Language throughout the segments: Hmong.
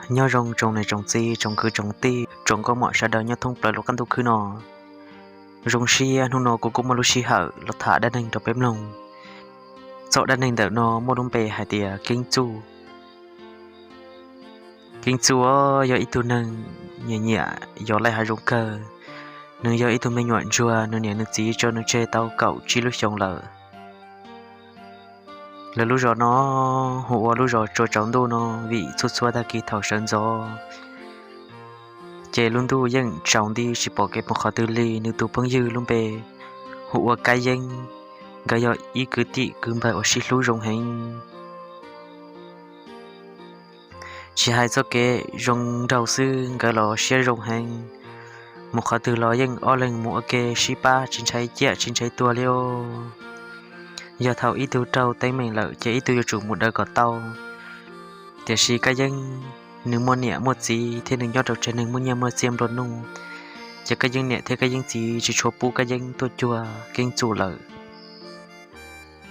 Nyob zoo tsoom niam tsoom txiv, tsoom kwv tsoom tij, tsoom nkauj muam sawv daws nyob thoob plaws lub qab ntuj khwb no. Zoo siab hnub no kuv kuj muaj lub sij hawm los tham dab neeg rau peb mloog. Txoj dab neeg ntawm no muaj lub npe hais tias Keeb Txuj. Keeb Txuj yog ib tug neeg nyiam nyiam yos laij hav zoov kawg. Nws yog ib tug me nyuam ntsuag, nws niam nws txiv tso nws tseg tau kaum tsib lub xyoos lawm. Lawv lub zos no hu ua lub zos Tsua Tsaus Ntuj no, vim txhua txhua tag kis thaum sawv ntxov ces lub ntuj yeej tsaus nti tsis pom kev mus qhov twg li. Nws tus phooj ywg lub npe hu ua Kab Yeeb, nkawd yog ib kwv tij kwv npawg uas sib hlub zoo heev. Tsis hais txoj kev zoo nraug xwb, nkawd los siab zoo heev. Mus qhov twg los yeej ob leeg mus ua ke sib pab, tsis ntshai ciaj tsis ntshai tuag li os. Yog thaum ib tug raug teeb meem lawm ces ib tug yuav tsum mus daws kom tau. Tiam sis Kab Yeeb nws muaj niam muaj txiv thiab nws nyob rau tsev neeg muaj nyiaj muaj txiaj nplua nuj, ces Kab Yeeb niam thiab Kab Yeeb txiv tsis tshua pub Kab Yeeb tuaj cuag Keeb Txuj lawm.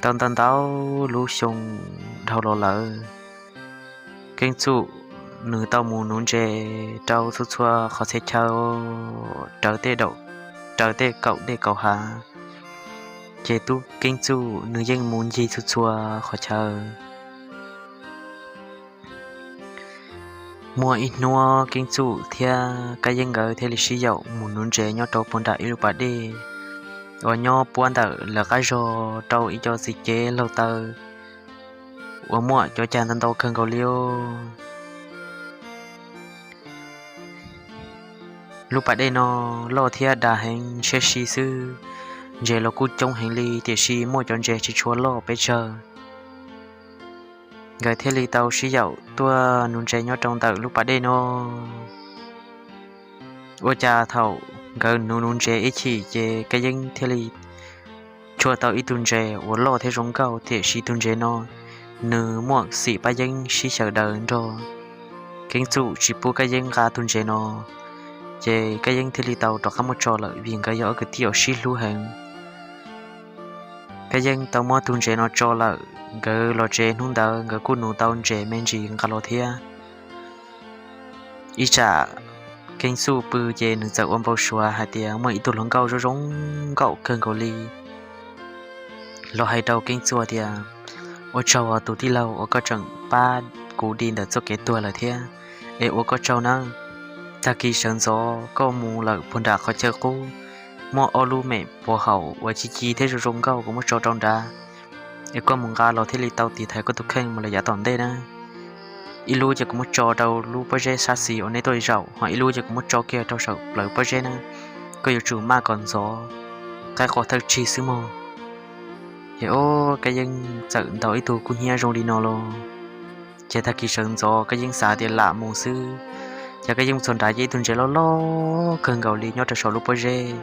Tau ntau ntau lub xyoo dhau los lawm, Keeb Txuj nws tau mus nuv ntses rau txhua txhua qhov txhia chaw, raws tej kaum dej kaum hav, ces tub Keeb Txuj nws yeej mus ncig txhua txhua qhov chaw. Muaj ib hnub Keeb Txuj thiab Kab Yeeb nkawd thiaj li sib yaum mus nuv ntses nyob rau puag nram ib lub pas dej uas nyob puab ntawm lawv qab zos rau ib co txiv cev laug taw uas muaj cov cag ntau ntau kawg nkaus li. Lub pas dej no loj thiab dav heev, ntshiab si xwb. Ntses los kuj coob heev li, tiam sis muaj cov ntses tsis tshua loj pes tsawg. Nkawd thiaj li tau sib yaum tuaj nuv ntses nyob rau ntawm lub pas dej no. Ua cas thaum nkawd nuv nuv ntses ib chim ces Kab Yeeb thiaj li tshua tau ib tug ntses uas loj thiab zoo nkauj, tiam sis tus ntses no nws muaj xim paj yeeb sib xyaw daws nrog. Keeb Txuj tsis pub Kab Yeeb nqa tus ntses no, ces Kab Yeeb thiaj li tau rov qab muab tso lawm vim nkawd yog ob kwv tij uas sib hlub heev. Kab Yeeb tau muab tus ntses no tso lawm, nkawd los tsev hnub ntawd nkawd kuj nuv tau ntses me ntsis nqa los thiab. Ib tsam Keeb Txuj pw ces nws txawm ua npau suav hais tias muaj ib tug hluas nkauj zoo zoo nkauj kawg nkaus li los hais rau Keeb Txuj tias, ua tsaug tus tij laug uas koj tseem pab kuv di ntawm txoj kev tuag lawm thiab, es ua koj tsaug nawb. Tag kis sawv ntxov koj mus lawm puag nram qhov chaw qub, muaj ob lub mem pov haum uas ci ci thiab zoo zoo nkauj kuv muab tso rau nrad, es koj mus nqa los thiaj li tau tiv thaiv koj tus kheej mus lawm yav tom ntej na. Ib lub ces kuv muab tso rau lub pob zeb sab xis uas neb tuaj zaum, ho ib lub ces kuv muab tso kiag rau saum plawv pob zeb na. Koj yuav tsum maj kom ntxov, qaib qua thawj tsig xwb mog. Ces o, Kab Yeeb txawm ntaus ib tug kub hnyiab zoo li no los, ces tag kis sawv ntxov Kab Yeeb xav tias lam mus xwb, ces Kab Yeeb mus txog nrad ces ib tug ntses loj loj kawg nkaus li nyob rau saum lub pob zeb,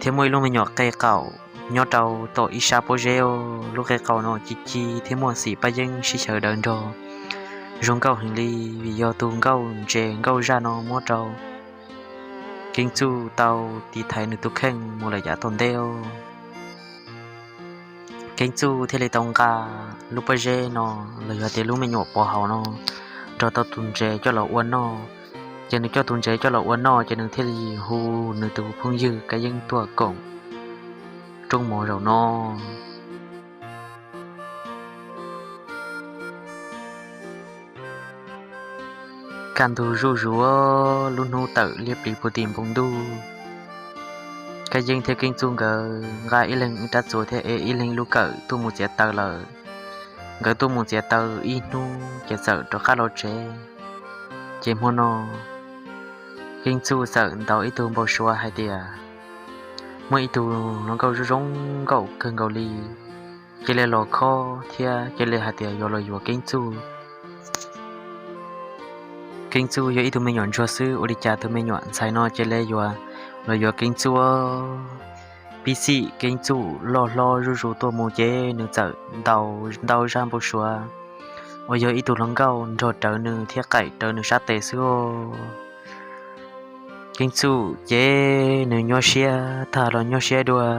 thiab muaj ib lub me nyuam qe qaum nyob rau tom ib sab pob zeb. Lub qe qaum no ci ci thiab muaj xim paj yeeb sib xyaw daws nrog, zoo nkauj heev li, vim yog tus nkauj ntses nkauj zaj no muab rau Keeb Txuj tau tiv thaiv nws tus kheej mus lawm yav tom ntej. Keeb Txuj thiaj li tau nqa lub pob zeb no los yog tias lub me nyuam pov haum no nrog tau tus ntses coj los ua noj. Ces nws coj tus ntses coj los ua noj ces nws thiaj li hu nws tus phooj ywg Kab Yeeb tuaj koom rooj mov zaum no. Kaj ntug zuj zus, lub hnub tawm liab pliv puag tim npoo ntuj. Kab Yeeb thiab Keeb Txuj nkawd nqa ib leeg ib rab txuas thiab ev ib leeg lub kawm tuaj mus txiav taws lawm. Nkawd tuaj mus txiav taws ib hnub ces txawm rov qab los tsev. Ces hmo no Keeb Txuj txawm ntaus ib tug npau suav hais tias muaj ib tug hluas nkauj zoo zoo nkauj kawg nkaus li, cia li los khob thiab cia li hais tias yuav los yuav Keeb Txuj. Keeb Txuj yog ib tug me nyuam ntsuag xwb, ua li cas tus me nyuam ntxhais no cia li yuav los yuav Keeb Txuj. Pib xim Keeb Txuj loj hlob zuj zus tuaj mus ces nws txawm ntaus ntau zaj npau suav uas yog ib tug hluas nkauj nrog rawv nws thiab qaim rawv nws sab tes xwb. Keeb Txuj ces nws nyuaj siab tag los nyuaj siab dua.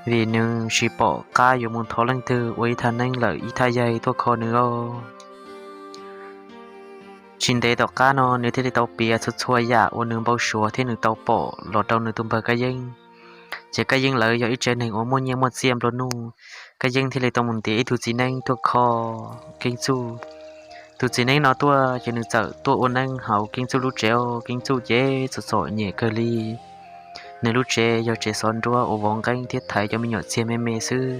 vim nws tsis pom qab yuav mus thov leej twg ua ib thaj neeb lawm ib thaj yaig tuaj kho nws os. Tsis ntev tom qab no nws thiaj li tau piav txhua txhua yam uas nws npau suav thiab nws tau pom los rau nws tus npawg Kab Yeeb. Ces Kab Yeeb lawv yog ib tsev neeg uas muaj nyiaj muaj txiaj nplua nuj. Kab Yeeb thiaj li tau mus ntiav ib tug txiv neeb tuaj kho Keeb Txuj. Tus txiv neeb no tuaj ces nws txawm tuaj ua neeb hauv Keeb Txuj lub tsev os. Keeb Txuj ces txom txom nyem kawg li. Nws lub tsev yog tsev xov nruab uas vov nqeeb thiab thaiv cov me nyuam txiag me me xwb.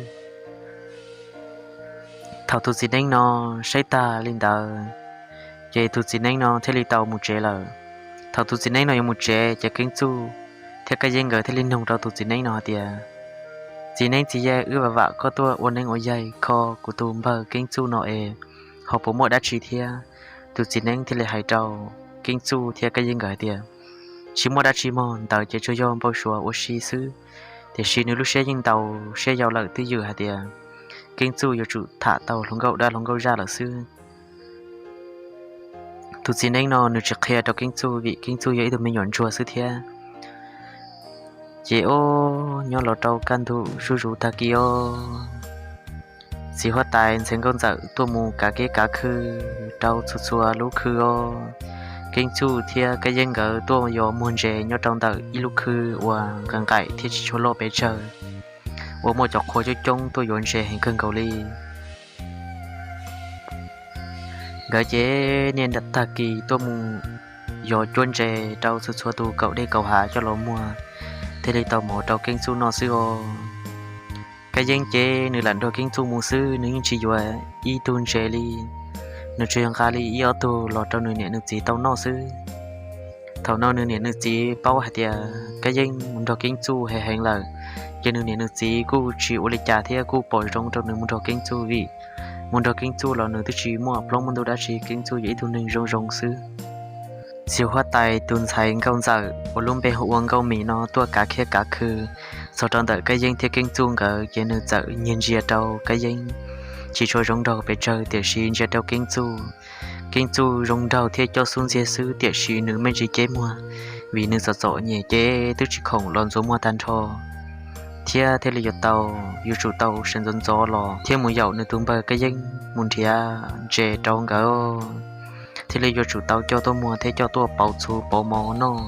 Thaum tus txiv neeb no saib tag li ntawd, ces tus txiv neeb no thiaj li tau mus tsev lawm. Thaum tus txiv neeb no yuav mus tsev ces Keeb Txuj thiab Kab Yeeb nkawd thiaj li nug rau tus txiv neeb no hais tias, Txiv neeb txiv yaig, wb vam vam koj tuaj ua neeb ua yaig kho kuv tus npawg Keeb Txuj no es ho puas muaj dab tsi thiab? Tus txiv neeb thiaj li hais rau Keeb Txuj thiab Kab Yeeb nkawd hais tias, Tsis muaj dab tsi mog, ntawd ces tsuas yog npau suav ua si xwb. Tiam sis nws lub siab yeej ntaus siab yau lawm twj ywm hais tias Keeb Txuj yuav tsum tham tau hluas nkauj dab hluas nkauj zaj lawm xwb. Tus txiv neeb no nws tsis qhia rau Keeb Txuj vim Keeb Txuj yog ib tug me nyuam ntsuag xwb thiab. Ces ob nyob los rau kaj ntug zuj zus tag kis os, txiv huab tais ntxhais nkauj ntxawm tuaj mus kav kiab kav khw rau txhua txhua lub khw os. Keeb Txuj thiab Kab Yeeb nkawd tuaj yos muag ntses nyob rau ntawm ib lub khw uas nqaim nqaim thiab tsis tshua loj pes tsawg, uas muaj cov qhua coob coob tuaj yuav ntses heev kawg nkaus li. Nkawd ces niaj tag kis tuaj mus yos cuab ntses rau txhua txhua tus kaum dej kaum hav coj los muag, thiaj li tau mov rau Keeb Txuj noj xwb os. Kab Yeeb ces nws lam nrog Keeb Txuj mus xwb, nws yeej tsis yuav ib tug ntses li. Nws tsuas yog nqa li ib ob tug los rau nws niam nws txiv tau noj xwb. Thaum no nws niam nws txiv paub hais tias Kab Yeeb mus nrog Keeb Txuj heev heev lawm, ces nws niam nws txiv kuj tsis ua li cas thiab kuj pom zoo rau nws mus nrog Keeb Txuj vim mus nrog Keeb Txuj los nws twb tsis muaj plaub muaj ntug dab tsi, Keeb Txuj yog ib tug neeg zoo zoo xwb. Txiv huab tais tus ntxhais nkauj ntxawm uas lub npe hu ua Nkauj Mim no tuaj kav kiab kav khw txog rau ntawm Kab Yeeb thiab Keeb Txuj nkawd, ces nws txawm nyiag ntsia rau Kab Yeeb, tsis tshua zoo nraug pes tsawg tiam sis ntsia rau Keeb Txuj, Keeb Txuj zoo nraug thiab coj xub ntxiag xwb tiam sis nws me ntsis ceb muag, vim nws txom txom nyem ces twb tsis khoom los ntxuav muag tag nrho, thiab thiaj li yuav tau, yuav tsum tau sawv ntxov ntxov los thiab mus yaum nws tus npawg Kab Yeeb mus nrhiav ntses rau nkawd, thiaj li yuav tsum tau coj tuaj muag thiab coj tuaj pauv txhuv pauv mov noj.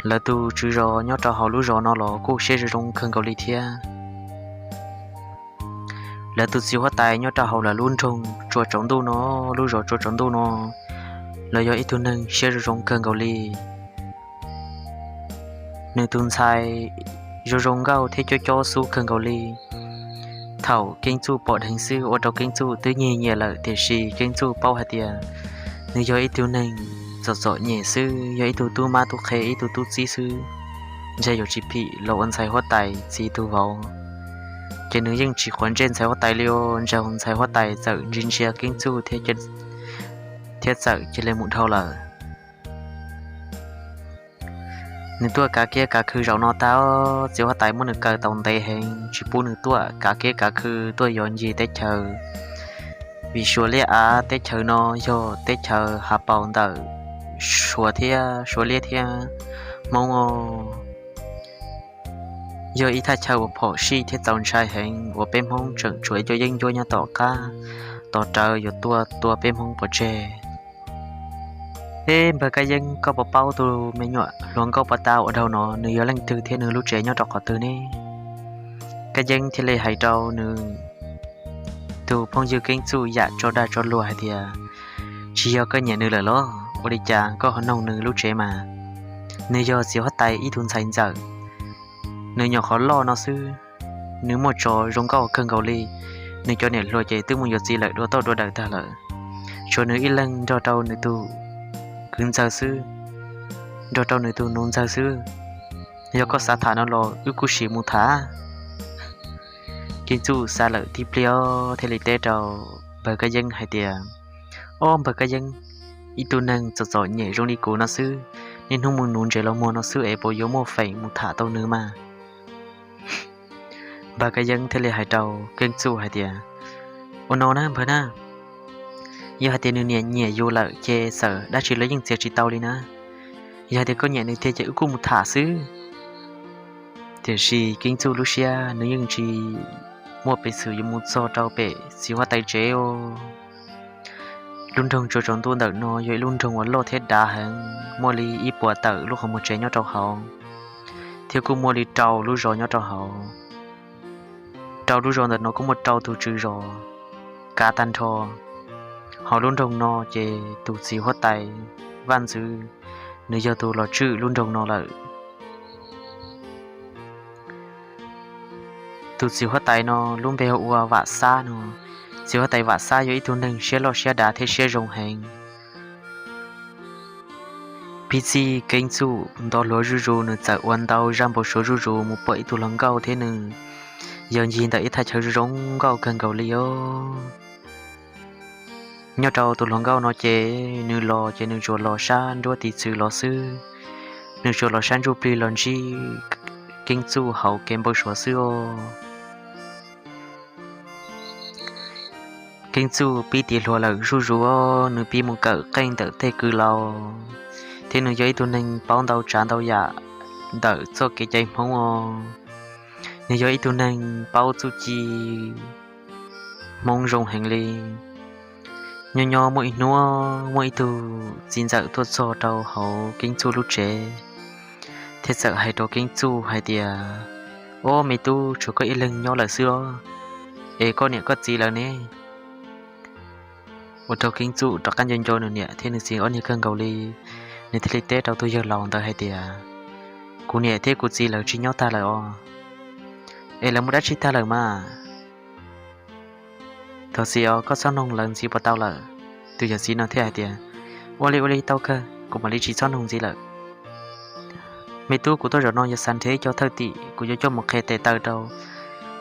Lawv tus tswv zos nyob rau hauv lub zos no los kuj siab zoo zoo kawg nkaus li thiab. Lawv tus txiv huab tais nyob rau hauv lawv lub nroog Tsua Tsaus Ntuj no, lub zos Tsua Tsaus Ntuj no, los yog ib tug neeg siab zoo zoo kawg nkaus li. Nws tus ntxhais zoo zoo nkauj thiab cob cob xub kawg nkaus li. Thaum Keeb Txuj pom dheev xwb ua rau Keeb Txuj twb nyiag nyiam lawm tiam sis Keeb Txuj paub hais tias nws yog ib tug neeg txom txom nyem xwb, yog ib tug tub mab tub qhe ib tug tub txib xwb, ntshe yuav tsis phim los ua ntxhais huab tais txiv tus vauv. Ces nws yeej tsis quav ntsej ntxhais huab tais li os, ntshe ntxhais huab tais txawm ntsia ntsia Keeb Txuj thiab txawm cia li mus dhau lawm. Nws tuaj kav kiab kav khw zaum no tag, txiv huab tais muab nws kaw tau ntev heev tsis pub nws tuaj kav kiab kav khw tuaj yos ncig teb chaws, vim Suav liab av teb chaws no yog teb chaws hav paus ntawm Suav thiab, Suav liab thiab Hmoob os. Yog ib thaj chaw uas phom sij thiab txaus ntshai heev uas peb Hmoob tseem tshuav ib co yeeb ncuab nyob tom qab tos rawv yuav tuaj tua peb Hmoob pov tseg. Eb, npawg Kab Yeeb, koj puas paub tus me nyuam hluas nkauj pov tas ua dhau no nws yog leej twg thiab nws lub tsev nyob rau qhov twg ne? Kab Yeeb thiaj li hais rau nws tus phooj ywg Keeb Txuj yam tso dag tso luag hais tias, tsis yog koj nyiam nws lawm los? Ua li cas koj ho noog nws lub tsev mas? Nws yog txiv huab tais ib tug ntxhais ntxawm, nws nyuam qhuav loj no xwb, nws muaj tsov zoo nkauj kawg nkaus li. Nws cov niam hluas ces twb mus yuav txiv lawm dua tauj dua dawm tag lawm, tshuav nws ib leeg nrog rau nws tus kwv ntxawg xwb, nrog rau nws tus nus ntxawg xwb. Yog koj xav tham no los wb kuj sim mus tham. Keeb Txuj xav lawm tib pliag thiaj li teb rau npawg Kab Yeeb hais tias, ob, npawg Kab Yeeb, ib tug neeg txom txom nyem zoo li kuv no xwb, niaj hnub mus nuv ntses los muag no xwb es puas yuav muaj feem mus tham tau nws mas? Npawg Kab Yeeb thiaj li hais rau Keeb Txuj hais tias, ua no na npawg na, yog hais tias nws niam nyiam yus lawm ces txawm dab tsi los yeej txiav tsis tau li na. Yog hais tias koj nyiam nws tiag ces wb kuj mus tham xwb. Tiam sis Keeb Txuj lub siab nws yeej tsis muaj peev xwm yuav mus txog rau pem txiv huab tais tsev. Lub nroog Tsua Tsaus Ntuj ntawm no yog ib lub nroog uas loj thiab dav heev, muaj li ib puas tawm lub qhov muag tsev nyob rau hauv, thiab kuj muaj li rau lub zos nyob rau hauv. Rau lub zos ntawm no kuj muaj rau tus tswv zos kav tag nrho. Hauv lub nroog no ces tus txiv huab tais Vaj Ntxwv, nws yog tus los tswj lub nroog no lawm. Tus txiv huab tais no lub npe hu ua Vam Xab no. Txiv huab tais Vam Xab yog ib tug neeg siab loj siab dav thiab siab zoo heev. Pib txij Keeb Txuj nto hluas zuj zus, nws txawm ua ntau zaj npau suav zuj zus mus pom ib tug hluas nkauj thiab nws yog ncig ntawm ib thaj chaw zoo zoo nkauj kawg nkaus li os. Nyob rau tus hluas nkauj no ces nws los ces nws tsuas los sab nruab tiv txwv los xwb, nws tsuas los sab ntsuj plig los ntsib Keeb Txuj hauv kev npau suav xwb os. Keeb Txuj pib tiav hluas lawm zuj zus, nws pib mus kawm qeej ntawm tej kws laus, thiab nws yog ib tug neeg paub ntau tsav ntau yam ntawm txoj kev cai Hmoob os. Nws yog ib tug neeg paub txuj ci Hmoob zoo heev li. Nyob nyob muaj ib hnub muaj ib tug txiv ntxawm tuaj txog rau hauv Keeb Txuj lub tsev, thiab txawm hais rau Keeb Txuj hais tias, Ob, me tub, tshuav koj ib leeg nyob lawm xwb os, es koj niam koj txiv lawv ne? Ua rau Keeb Txuj rov qab nco nco nws niam thiab nws txiv ob niag kawg nkaus li. Nws thiaj li teb rau tus yawg laus ntawd hais tias, Kuv niam thiab kuv txiv lawv tsis nyob tag lawm os. Es lawv mus dab tsi tag lawm mas? Thov txim os, koj txhob noog lawv ntxiv puas tau lawm? Tus yawm txiv no thiaj hais tias, Ua li ua li tau kawg, kuv mam li tsis txhob noog ntxiv lawm. Me tub, kuv tuaj zaum no yog xav nrhiav ib co thawj tim, kuv yuav coj mus qhia tes taw rau.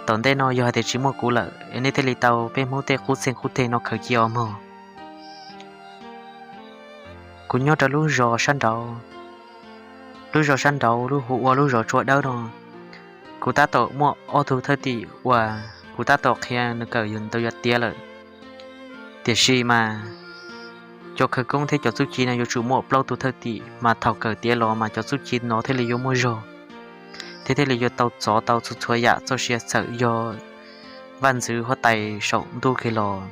Tom ntej no yog hais tias tsis muaj kuv lawm es nej thiaj li tau peb Hmoob tej qub txeeg qub teg no khaws cia os mog. Kuv nyob rau lub zos sab nraud, lub zos sab nraud lub hu ua lub zos Tsua Dawb no. Kuv tab tom muaj ob tug thawj tim uas kuv tab tom qhia nws kawm yus ntawd yuav tiav lawm. Tiam sis mas cov khawv koob thiab cov txuj ci no yuav tsum muaj plaub tug thawj tim, mas thaum kawm tiav los mas cov txuj ci no thiaj li yuav muaj zog, thiab thiaj li yuav tau txov tau txhua txhua yam txoj sia txawm yog vaj ntxwv huab tais saum ntuj kiag los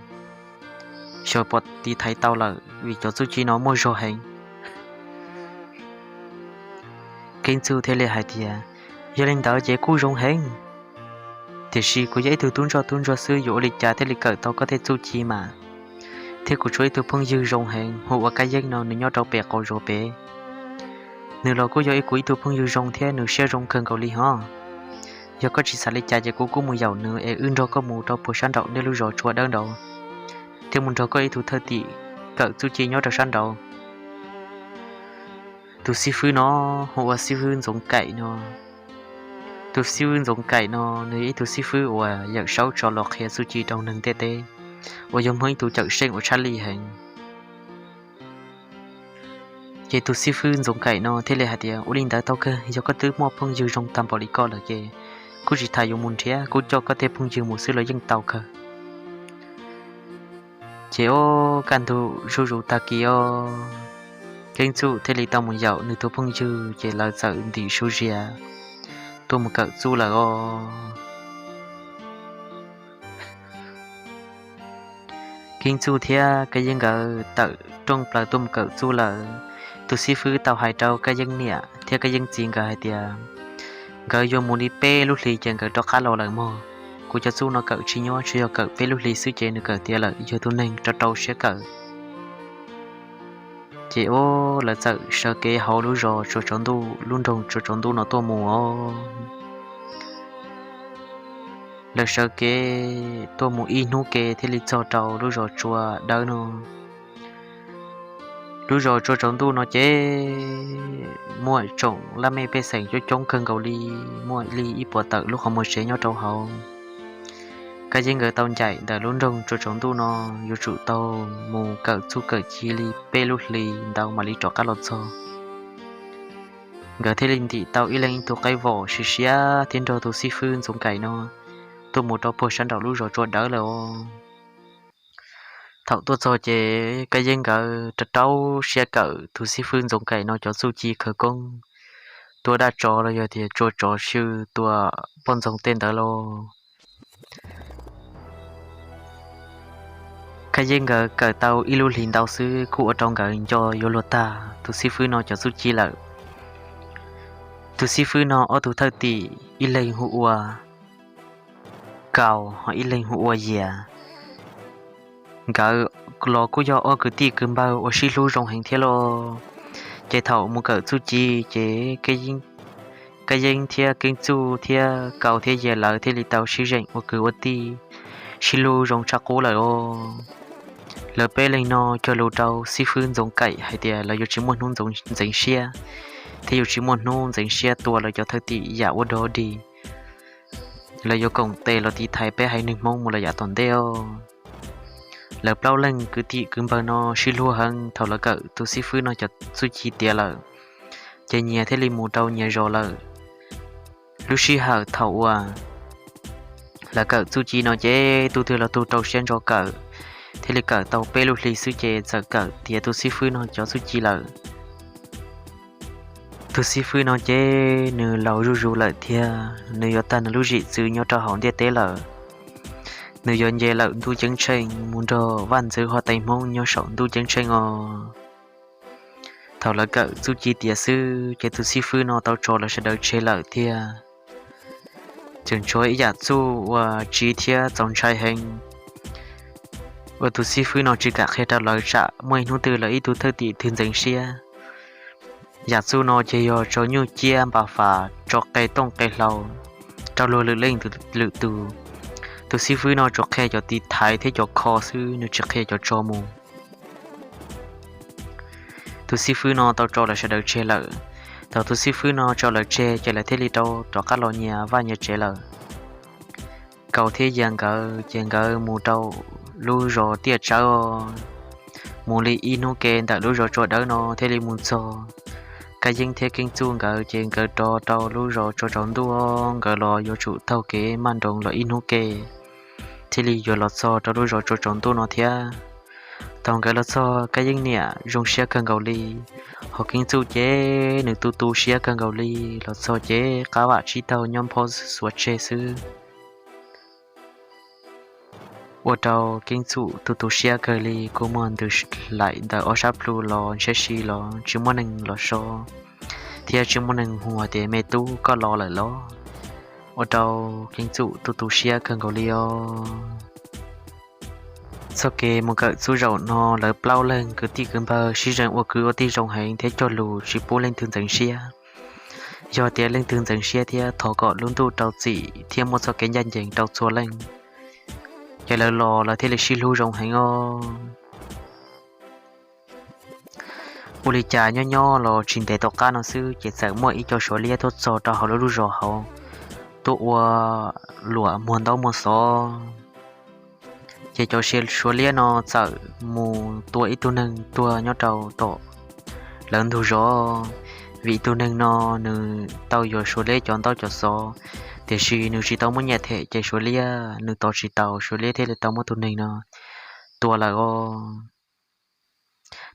xyov puas tiv thaiv tau lawm, vim cov txuj ci no muaj zog heev. Keeb Txuj thiaj li hais tias, Yog li ntawd ces kuj zoo heev, tiam sis kuv yog ib tug tub ntsoj tub ntsuag xwb, yuav ua li cas thiaj li kawm tau koj tej txuj ci mas? Thiab kuv tshuav ib tug phooj ywg zoo heev hu ua Kab Yeeb no, nws nyob rau pem qaum zos pem. Nws los kuj yog ib, kuv ib tug phooj ywg zoo thiab nws siab zoo kawg nkaus li hos. Yog koj tsis xav li cas ces kuv kuj mus yaum nws es wb nrog koj mus rau puag sab nraum nej lub zos Tsua Dawb nraud, thiab mus nrog koj ib tug thawj tim kawm txuj ci nyob rau sab nraud. Tus xib fwb no hu ua xib fwb Ntxoov Kaim no. Tus xib fwb Ntxoov Kaim no nws yog ib tug xib fwb uas Yawm Saub tso los qhia txuj ci rau neeg ntiaj teb, uas yog Hmoob ib tug cawm seej uas tshaj lij heev. Ces tus xib fwb Ntxoov Kaim no thiaj li hais tias, Ua li ntawd tau kawg, yog koj twb muaj phooj ywg zoo tag npaum li koj lawm ces kuj tsis tas yuav mus nrhiav, kuv coj koj tej phooj ywg mus xwb los yeej tau kawg. Ces ob, kaj ntug zuj zus tag kis os, Keeb Txuj thiaj li tau mus yaum nws tus phooj ywg, ces lawv txawm ntim su zias tuaj mus kawm txuj lawm os. Keeb Txuj thiab Kab Yeeb nkawd tawm rooj plaws tuaj mus kawm txuj lawm. Tus xib fwb tau hais rau Kab Yeeb niam thiab Kab Yeeb txiv nkawd hais tias, Nkawd yuav mus li peb lub hlis ces nkawd rov qab los lawm mog. Kuv cov txuj no kawm tsis nyob, tsuas yog kawm peb lub hlis xwb ces nws kawm tiav lawm, yog tus neeg rau rau siab kawm. Ces ob, lawv txawm sawv kev hauv lub zos Tsua Tsaus Ntuj, lub nroog Tsua Tsaus Ntuj no tuaj mus os. Lawv sawv kev tuaj mus ib hnub ke thiaj li txog rau lub zos Tsua Dawb no. Lub zos Tsua Tsaus Ntuj no ces muaj tsoom laj mej pej xeem coob coob kawg nkaus li, muaj li ib puas tawm lub qhov muag tsev nyob rau hauv. Kab Yeeb nkawd tau ncaim ntawm lub nroog Tsua Tsaus Ntuj no yuav tsum tau mus kawm txuj kawm ci li peb lub hlis ntawd mam li rov qab los txog. Nkawd thiaj li ntim tau ib leeg ib tug qaib vom siav siab thiab nrog tus xib fwb Ntxoov Kaim no tuaj mus rau puag sab nraum lub zos Tsua Dawb lawm os. Thaum tuaj txog ces Kab Yeeb nkawd rau rau siab kawm tus xib fwb Ntxoov Kaim no cov txuj ci khawv koob. tua dab tsov los yog tias tua tsov xwb, tua poj ntxoog tej ntawd lauj. Kab Yeeb nkawd kawm tau ib lub hlis ntau xwb kuj ua rau nkawd nco yuav luag tag tus xib fwb no cov txuj ci lawm. Tus xib fwb no ob tug thwj tim, ib leeg hu ua Kaus ho ib leeg hu ua Yias. Nkawd los kuj yog ob kwv tij kwv npawg uas sib hlub zoo heev thiab lauj. Ces thaum mus kawm txuj ci ces Kab Yeeb thiab Keeb Txuj thiab Kaus thiab Yias lawv thiaj li tau sib zeem ua kwv ua tij, sib hlub zoo tshaj qub lawm os. Lawv peb leeg no cog lus rau xib fwb Ntxoov Kaim hais tias lawv yuav tsis muaj hnub ntxeev siab, thiab yuav tsis muaj hnub ntxeev siab tua lawv cov thwj tim yam ua dog dig. Lawv yuav koom tes los tiv thaiv peb haiv neeg Hmoob mus lawm yav tom ntej os. Lawv plaub leeg kwv tij kwv npawg no sib hlub heev, thaum lawv kawm tus xib fwb no cov txuj ci tiav lawm, ces nyias thiaj li mus rau nyias zos lawm. Lub sij hawm thaum uas lawv kawm txuj ci no ces tug twg los tug rau siab ntso kawm, thiaj li kawm tau peb lub hli xwb ces txawm kawm tiav tus xib fwb no cov txuj ci lawm. Tus xib fwb no ces nws laus zuj zus lawm thiab nws yuav tag nws lub zim txwv nyob rau hauv ntiaj teb lawm. Nws yuav nce lawm ntuj ceeb tsheej mus nrog vaj ntxwv huab tais Hmoob nyob saum ntuj ceeb tsheej os. Thaum lawv kawm txuj ci tiav xwb ces tus xib fwb no tau tso lawv sawv daws tseg lawm thiab. Tseem tshuav ib yam txuj uas tsiv thiab txaus ntshai heev uas tus xib fwb no tsis kam qhia rau lawv tsam muaj ib hnub twg lawv ib tug thwj tim twg ntxeev siab. Yam txuj no ces yog tso nyuj ciab npa fas, tso qe tooj qe hlau rau luag lwm leej lwm tus. Tus xib fwb no tsuas qhia cov tiv thaiv thiab cov kho xwb, nws tsis qhia cov tso mus. Tus xib fwb no tau tso lawv sawv daws tseg lawm. Thaum tus xib fwb no tso lawv tseg ces lawv thiaj li rau rov qab los nyias vaj nyias tsev lawm. Kaus thiab Yias nkawd ces nkawd mus rau lub zos Tiaj Tsawb, mus li ib hnub ke ntawm lub zos Tsua Dawb no thiaj li mus txog. Kab Yeeb thiab Keeb Txuj nkawd ces nkawd rov rau lub zos Tsua Tsaus Ntuj, nkawd los yuav tsum taug kev maj nroos los ib hnub ke thiaj li yuav los txog rau lub zos Tsua Tsaus Ntuj no thiab. Thaum nkawd los txog Kab Yeeb niam zoo siab kawg nkaus li, ho Keeb Txuj ces nws tu tu siab kawg nkaus li, los txog ces qab vam tsib taug nyob phob xuav tseg xwb. Ua rau Keeb Txuj tu tu siab kawg li, kua muag ntws hlaim ntawm ob sab plhu los ntshiab si los tsis muaj neeg los so, thiab tsis muaj neeg hu hais tias me tub koj los lawm los. Ua rau Keeb Txuj tu tu siab kawg nkaus li os. Txoj kev mus kawm txuj zaum no lawv plaub leeg kwv tij kwv npawg sib zeem ua kwv ua tij zoo heev thiab cog lus tsis pub leej twg ntxeev siab. Yog tias leej twg ntxeev siab thiab thov kom lub ntuj rau txim thiab muaj txoj kev ncaj ncees rau txhua leej. Ces lawv los lawv thiaj li sib hlub zoo heev os. Ua li cas nyob nyob los tsis ntev tom qab no xwb ces txawm muaj ib co Suav liab tuaj txog rau hauv lub lub zos hauv, tuaj ua luam muag ntaub muag xov. Ces cov Suav liab no txawm mus tua ib tug neeg tuag nyob rau tom lawv ntug zos, vim tus neeg no nws tau yuav Suav liab cov ntaub cov xov, tiam sis nws tsis tau muab nyiaj them ces Suav liab nws tos tsis tau, Suav liab thiaj li tau muab tus neeg no tua lawm os.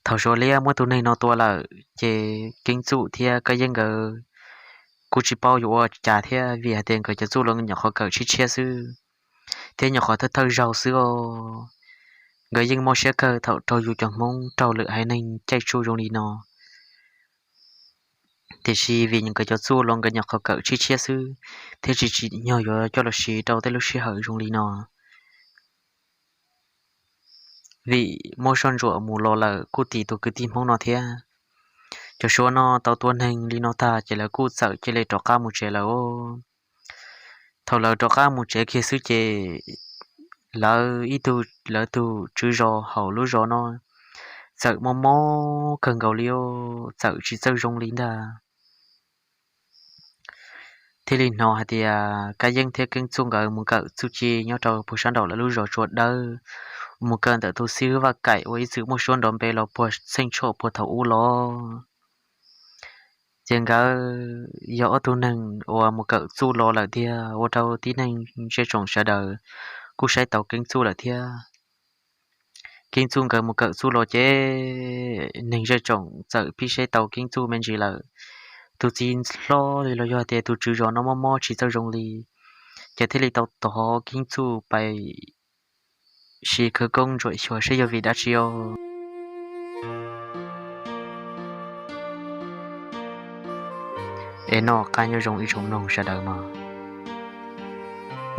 Thaum Suav liab muab tus neeg no tua lawm ces Keeb Txuj thiab Kab Yeeb nkawd kuj tsis paub yuav ua cas thiab, vim hais tias nkawd cov txuj los nyuam qhuav kawm tshiab tshiab xwb, thiab nyuam qhuav thawj thawj zaug xwb os. Nkawd yeej mob siab kawg thaum raug yus cov Hmoob raug lwm haiv neeg caij tsuj zoo li no. Tiam sis vim nkawd cov txuj los nkawd nyuam qhuav kawm tshiab tshiab xwb, thiab tsis tsim nyog yuav coj los siv rau tej lub sij hawm zoo li no. Vim muab soj ntsuam mus los lawm kuj tim tus kwv tij Hmoob no thiab. Cov Suav no tau tua neeg li no tag ces lawv kuj txawm cia li rov qab mus tsev lawm os. Thaum lawv rov qab mus tsev kiag xwb ces lawv ib tug, lawv tus tswv zos hauv lub zos no txawm mob mob kawg nkaus li os, txawm tsis txawj zoo li ntag. Thiaj li hnov hais tias Kab Yeeb thiab Keeb Txuj nkawd mus kawm txuj ci nyob rau puag sab nraum lawv lub zos Tsua Dawb, mus kawm ntawm tus xib hwb Vaj Kaim uas ib txwm muaj suab nrov npe los puag txheej tshuaj puag thaum ub los. Ces nkawd yog ob tug neeg uas mus kawm txuj los lawm tiag, ua rau tib neeg zej tsoom sawv daws kuj saib tau Keeb Txuj lawm thiab. Keeb Txuj nkawd mus kawm txuj los ces neeg zej tsoom txawm pib saib tau Keeb Txuj me ntsis lawm. tus txiv hlob li los yog tias tus tswv zos no mob mob tsis txawj zoo li, ces thiaj li tau tov Keeb Txuj pais siv khawv koob ntsuam xyuas seb yog vim dab tsi os. Es noj qab nyob zoo ib tsoom mloog sawv daws mog.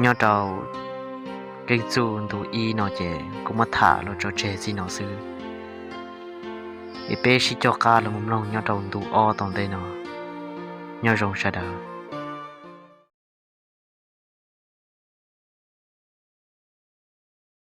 Nyob rau Keeb Txuj ntu ib no ces kuv muab tham los tso tseg txij no xwb. Es peb sib coj qab los mus mloog nyob rau ntu ob tom ntej no. Nyob zoo sawv daws.